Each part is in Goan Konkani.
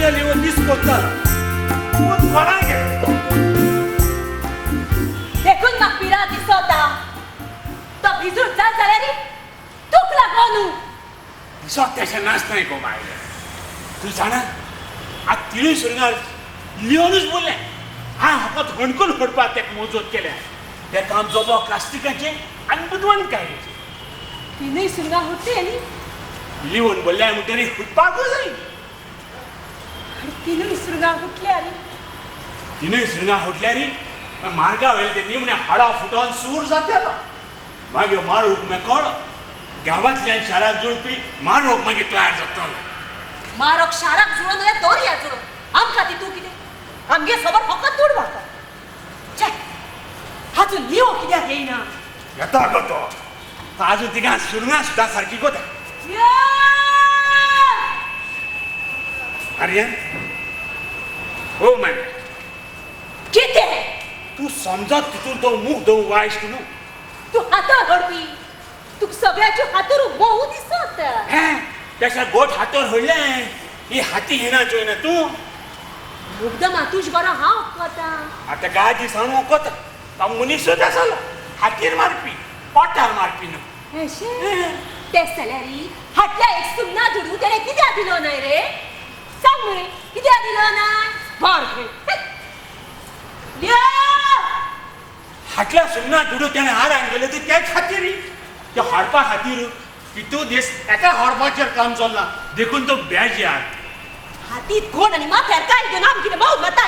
तेन्ना लिवो दीस कोत्तालो. पूत कोणाक गेलो? देखून म्हाका पिरा दिसता तो भिजूड जात जाल्यार तुक लागो न्हू. दिसत तेशें नासताय गो बायले. तूं जाणा आतां तिनूय सुरंगार लियोनूच बोल्लें हांव फकत हणकून हडपाक तेका मजत केल्या. तें काम जोबो प्लास्टिकाचें आनी बुदवंतकायेचें. तिनूय सुरंगां हुडटली न्ही. लिवोन बोल्ल्या म्हणटरी हुडपाकूच जाय. आनी तिनूय सुरंगां हुडल्यार तिनूय सुरंगां हुडल्यार मार्गा वयले ते निमणे हाडा फुटोन सूर जातालो. मागीर मारूक मेकळो गांवांतल्यान शाराक जोडपी मारोग मागीर तयार जातालो. मारोग शाराक जुळोन जाल्यार दर्या जुळोन आमकां ती तूं कितें आमगे खबर फकत दुड वाडटा. छे, आजून लिओ कित्याक येयना? येता गो तो. आजून तिगा सुरंगां सुद्दां सारकी कोता. आर्यन, हो मागीर कितें? तूं समजत तितून तो मुख दवरून वायट न्हू. तूं हातार हडपी, तुका सगळ्याच्यो हातूर मोव दिसत. हें तेशा गोट हातार हडलें ही हाती हिना चोयना तूं. मुग्दमा तुज बरो हांव कोता. आतां काय दिसान कोता तो मनीसूच आसलो हातीर मारपी पोटार मारपी न्हू. अशें तें जाल्यार हाटल्या एक सुन्ना दुडू तेणें कित्याक दिलो न्हय रे? सांग मरे कित्याक दिलो ना? बर घे. हाटल्या सुन्ना दुडू तेणें हारान गेले ते त्याच खातीर ते हाडपा खातीर कितू दीस एका हाडपाचेर काम चल्लां देखून तो बेजार. हातीत कोण आनी माथ्यार काय घेवन आम कितें मौज मारता.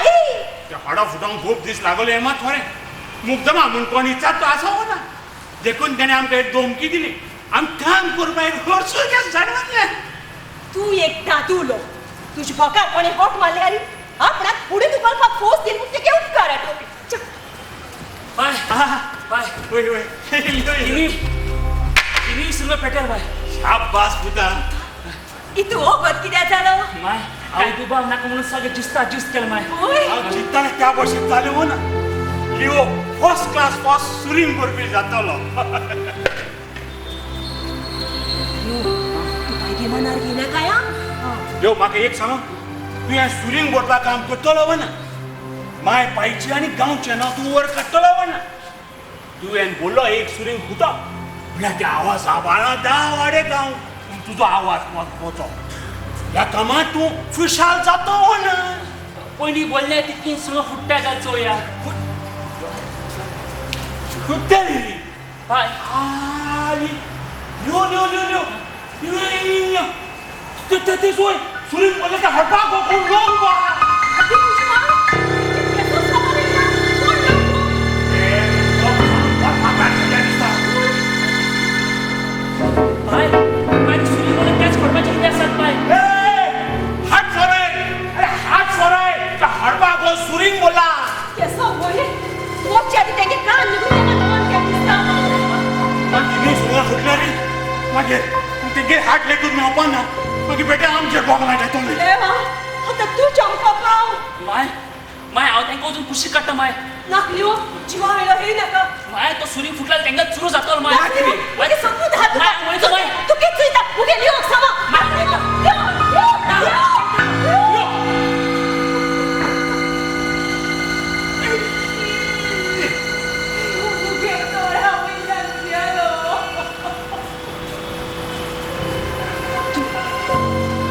ते हाडा फुटोंक खूब दीस लागले हें मात खरें. मुग्दमा म्हूण कोण विचारतो आसा ना देखून तेणें आमकां एक धमकी दिली आम काम करपा एक हरसून जाणवलें. तूं एक दादुलो, तुजे बोकार कोणें होट मारल्यार आपणाक फुडें दुखोवपाक फोर्स दिली म्हूण तुगे उपकार टोपी. बाय बाय वय वय तिनूय सुरंगां पेट्यार बाय. शाबास पुता. इतू वगत कित्याक जालो? माय हांव दुबाव नाका म्हणून सगळें जिस्ता जिस्त केलें माय. हांव चिंततालें त्या भशेन जालें हो ना. लिओ फर्स्ट क्लास फर्स्ट सुरींग करपी जातलो. तूं बायगे मनार घेयना काय? यो म्हाका एक सांग, तूं हें सुरींग बोडपा काम करतलो वा ना? माय पायचें आनी गांवचें नांव तूं वर काडटलो वा ना? तुवें बोल्लो एक सुरींग फुटप म्हळ्यार ते आवाज आवाळा धा वाडे गांव तुजो आवाज पोचो. ह्या कामांत तूं फिशाल जातो वा ना? पयलीं बोल्ल्या तितलीं सुरंगां फुट्टा काय चोवया. फुट्टली बाय यो यो यो यो यो ते ते सोय सुरींग बोल्ले ते हडपाक कोण लोक बा. बाय बाय सुरींग बोल्ले त्याच खडपाचेर उबे आसात बाय. हात सोराय, अरे हात सोराय, त्या हडपाक सुरींग बोला. केसो भोय मोच्या आदी तेगे कान निघून तेका कोण काय दिसता. मागीर सुरंगां फुटल्या रे मागीर तेगे हात लेगून मेवपा ना. मागीर बेटे आमचेर बोगला येतले. देवा आतां तूं चमको पाव. माय माय हांव तांकां वचून कुशीक काडटा माय. नाकल्यो जिवा वयलो हे नाका. माय तो सुरींग फुटल्यार तांकां चुरू जातलो माय. मागीर सोपूत हात. माय हांव वयता माय. तूं कितें चोयता? मुगे लियोक सामा. मुगे दोळ्या वयल्यान गेलो.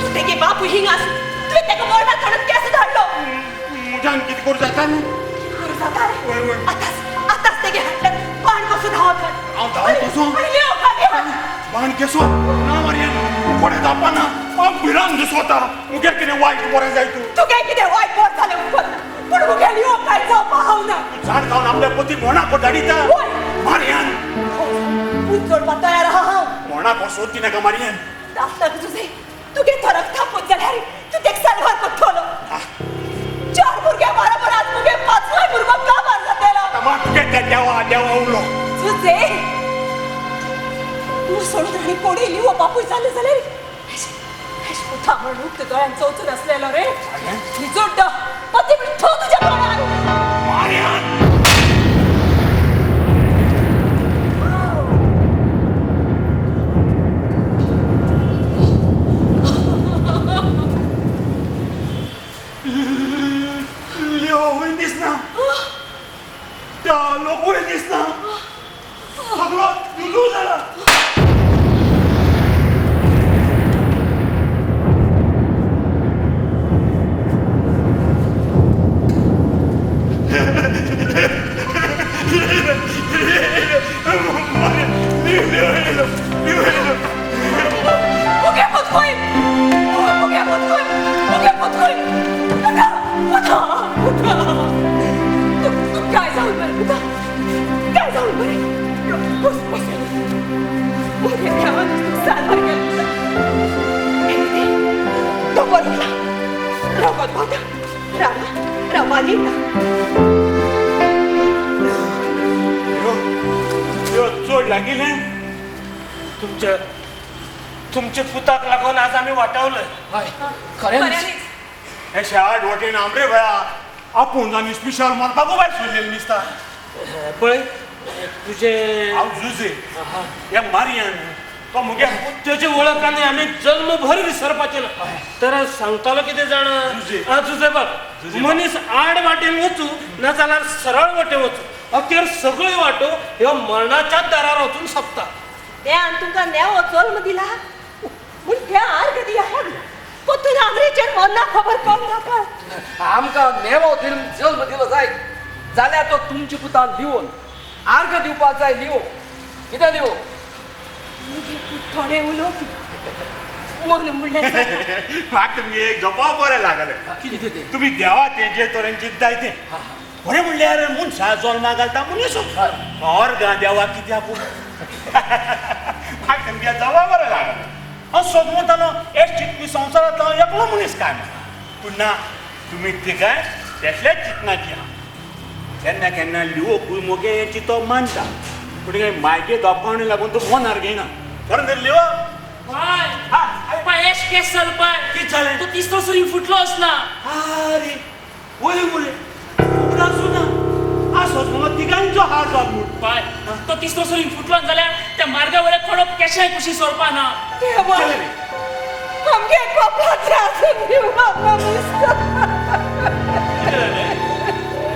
तूं तेगे बापूय हिंगा आसूं तुवें तेका मरणाक हाडून केसो धाडलो? मुज्यान कितें करूं जाता न्हू? करूं जाता रे? वय वय. आतांच आतांच तेगे हाडल्यान बाण कसो धांवत हाड. हांव धांवत वचूं? आनी लियो खाली हाड. बाण केसो ना मारयान कोणें धांवपा ना. हांव भिरांत दिसता मुगे कितें वायट बरें जाय तूं. तुगे कितें वायट बरें जालें उपकार ना पूण मुगे लियो कांय जावपा हांव ना. तूं झाड खावन आपल्या पती मोणाक धाडिता. वय. मारयान पूत जोडपा तयार आहा हांव. मोणाक सोद दिनाका मारयान. दाखनाक तुजें तुगे थोरक थापून जाल्यार तूं तेक सालवार कोत्तलो. चार भुरग्यां बरोबर आज मुगे पांचवोय भुरगो काबार जातेलो. मात तुगे त्या देवा देवा उलो. तुजें तूं सोडून आनी कोणूय लिवो बापूय जालें जाल्यार पुता म्हण उक्ते दोळ्यान चोवचून आसलेलो रे. निजोड्ड पती म्हण थो तुज्या दोळ्यान. मारयान त्या लोकूय दिसना, सगळो दुलू जाला. काय जाऊन बरं पुता, काय जाऊन बरं? बस बस, मुगे देवान सादर केलं. तो बरोला रगत वाता रामा रामा निता. चोड लागिल्लें तुमच्या तुमच्या पुताक लागून आज आम्ही वाटावलं. खऱ्यांनीच. हे आठ वटेन आमरे वेळा आपूण आनी स्पेशल मरपाकू भायर सरलेलें दिसता. पळय तुजे हांव जुजे हे मारियान तो मुगे तेजी वळख आनी आमी जल्मभर विसरपाचें ना. तर सांगतालो कितें जाणा, जुजे बाब, मनीस आड वाटेन वचूं ना जाल्यार सरळ वाटेन वचूं, अखेर सगळ्यो वाटो ह्यो मरणाच्याच दारार वचून सोंपता. देवान तुमकां नेवो जल्म दिला म्हूण त्या आर्ग दिया पोतून आमरेचेर मरना खबर कोण नाका. आमकां नेवो जल्म दिलो जायत जाल्यार तो तुमच्या पुतान लिवोन आर्ग दिवपाक जाय. लिवो कितें लिवो? थोडें उलोवपी मन म्हणल्यार म्हाका तुमगे एक जपा बरें लागलें. कितें तें? तुमी देवा तें जे तरेन चिंतताय तें बरें म्हणल्यार मनशा जल्मा घालता मनीस अर्गां देवा कित्याक? म्हाका तुमगे जवा बरें लागलें. हांव सोदतालो एश चिंतपी संवसारांतलो एकलो मनीस काय म्हणून, पूण ना, तुमी तिगांय तेतलेच चिंतनाची आहा. केन्ना केन्ना लिवोकूय मोगे हें चिंतप मानता, पूण मायगे दोपकावणी लागून तूं मनार घेयना. खरें न्ही लिवो? पाय एश केस जालो पाय. कितें जालें? तो तिसरो सुरींग फुटलोच ना. आरे वय वय उगडासूं ना आसोच म्हणून तिगांचो हार जालो म्हूण. पाय तो तिसरो सुरींग फुटलो जाल्यार त्या मार्गा वयल्या कोणो केशाय कुशी सोडपा ना. आमगे कोपराचें आसून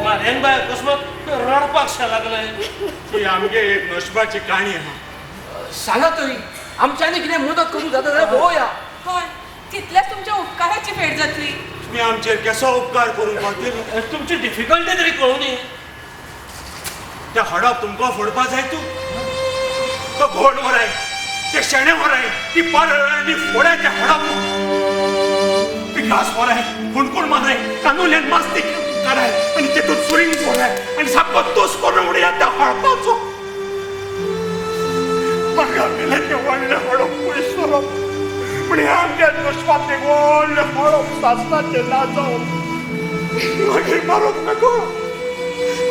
मारेन बाय अकस्मात रडपाक शें लागलें. ही आमगे एक नशिबाची काणी आहा. सांगा तरी आमच्यांनी कितें मदत करूंक जाता जाल्यार पळोवया. हय, तितल्याच तुमच्या उपकाराची भेट जातली. तुमी आमचेर केसो उपकार करूंक पावतली? तुमची डिफिकल्टी तरी कळूं न्ही. त्या हडप तुमकां फोडपा जाय तूं तो घोड व्हराय, ते शेणे व्हराय, ती पार आनी फोडाय ते हडप, ती घास व्हराय, हुणकूण माराय, कानुल्यान मास्ती काडाय आनी तेतूंत सुरींग व्हराय आनी सामको तोस करून उडया त्या हडपाचो. म्हाका मेलें तें व्हडलें हडप पयस व्हरप, पूण हें आमच्या नशिबांतलें व्हडलें हडप सासणाचें ना जावप. मागीर मारूंक नाका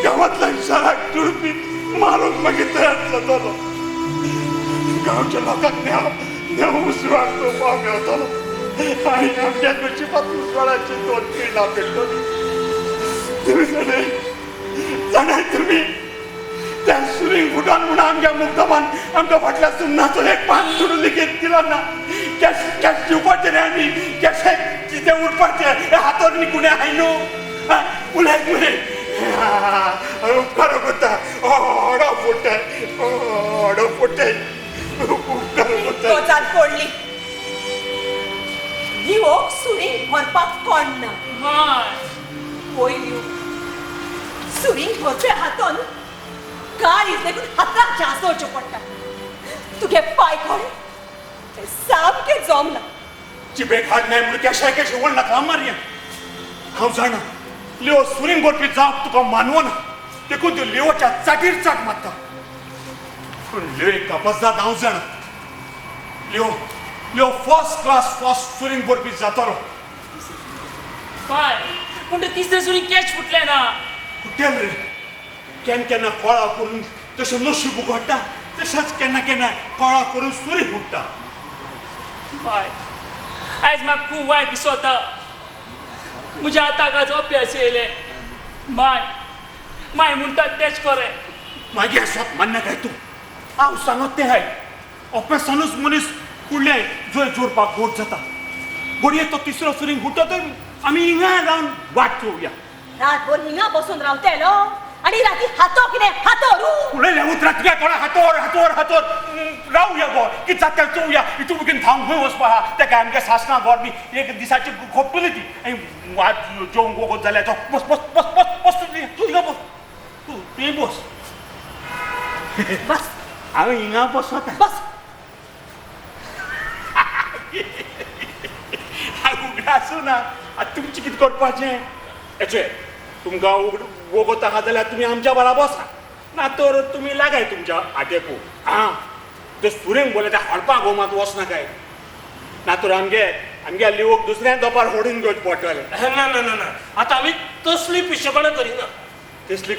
गांवांतल्यान शाराक तुडपी मारूंक मागीर तयार जातलो. गांवच्या लोकांक नेव नेव उजवाड चोवपाक मेळटलो आनी आमच्या नशिबांत उजवाडाची दोन किरणां पेट्टली. तुमी जाणाय जाणाय तुमी त्या सुरींग फुटान म्हूण आमच्या मुक्तमान आमकां फाटल्या सुन्नाचो एक पान सोडून लेगीत दिलो ना. कॅश कॅश दिवपाचें न्ही, आमी कॅश कितें उरपाचें हे हातोर न्ही कुणें आहाय न्हू. उलय उलय उपकार करता, हडो फुट्टाय, हडो फुट्टाय, उपकार करता. गजाल पडली. लिवोक सुरींग भरपाक कोण ना. वय लिव सुरींग भरपे हातोन काळीज लेगून हाताक जासोवचें पडटा. तुगे पाय कोण तें सामकें जमना. चिबेक हाड नाय म्हूण केशाय केशे व्हडला काम मारया. हांव जाणा लिओ सुरींग भरपी जाप तुका मानवना, देखून तूं लिओच्या चाटीर चाट मारता. पूण लिओ एक कापसदाद हांव जाणा, लिओ लिओ फर्स्ट क्लास फर्स्ट सुरींग भरपी जातलो. पाय पूण तें तिसरें सुरींग कॅच फुटलें ना. फुटेल रे, केन्ना केन्ना कोळा करून तशें नशीब उगडटा, तशेंच केन्ना केन्ना कोळा करून सुरी फुट्टा. पाय आयज म्हाका खूब वायट दिसता. म्हज्या हाताक आज अभ्यास येयले. माय माय म्हणटात तेच खरें. मागीर सोत मान्य काय तूं? हांव सांगत तें हाय, अभ्यासानूच मनीस फुडलें जंय जोडपाक गोड जाता. घडये तो तिसरो सुरींग फुटतय, आमी हिंगा रावन वाट चोवया. रातभर हिंगा बसून रावतेलो आनी राती हातो कितें हातो रू. उलयल्या उतरां तुज्या तोंडा हातोर हातोर हातोर. रावया गो, कितें जाता तें चोवया. इतू बेगीन धांवंक खंय वचपा आहा? तेका आमगे सासणां गोर बी एक दिसाची खोपटली ती. आनी वाट जेवंक वगत जाल्यार तो बस बस बस बस बस. तूं तूं हिंगा बस, तूं तुवें बस. बस. हांव हिंगा बसता. बस. हांव उगडासू ना. आतां तुमचें कितें करपाचें हेचें तुमकां उगड वगत आहा जाल्यार तुमी आमच्या बारा बसा, ना तर तुमी लागाय तुमच्या आटेकू. आं, ते सुरेंक बोले त्या हडपाक गो मात वचनाकाय, ना तर आमगे आमगे लिवोक दुसऱ्या दोपार होडून घेवचें पडटलें. ना ना ना ना, आतां आमी तसली पिशेपणां करिना. तसली.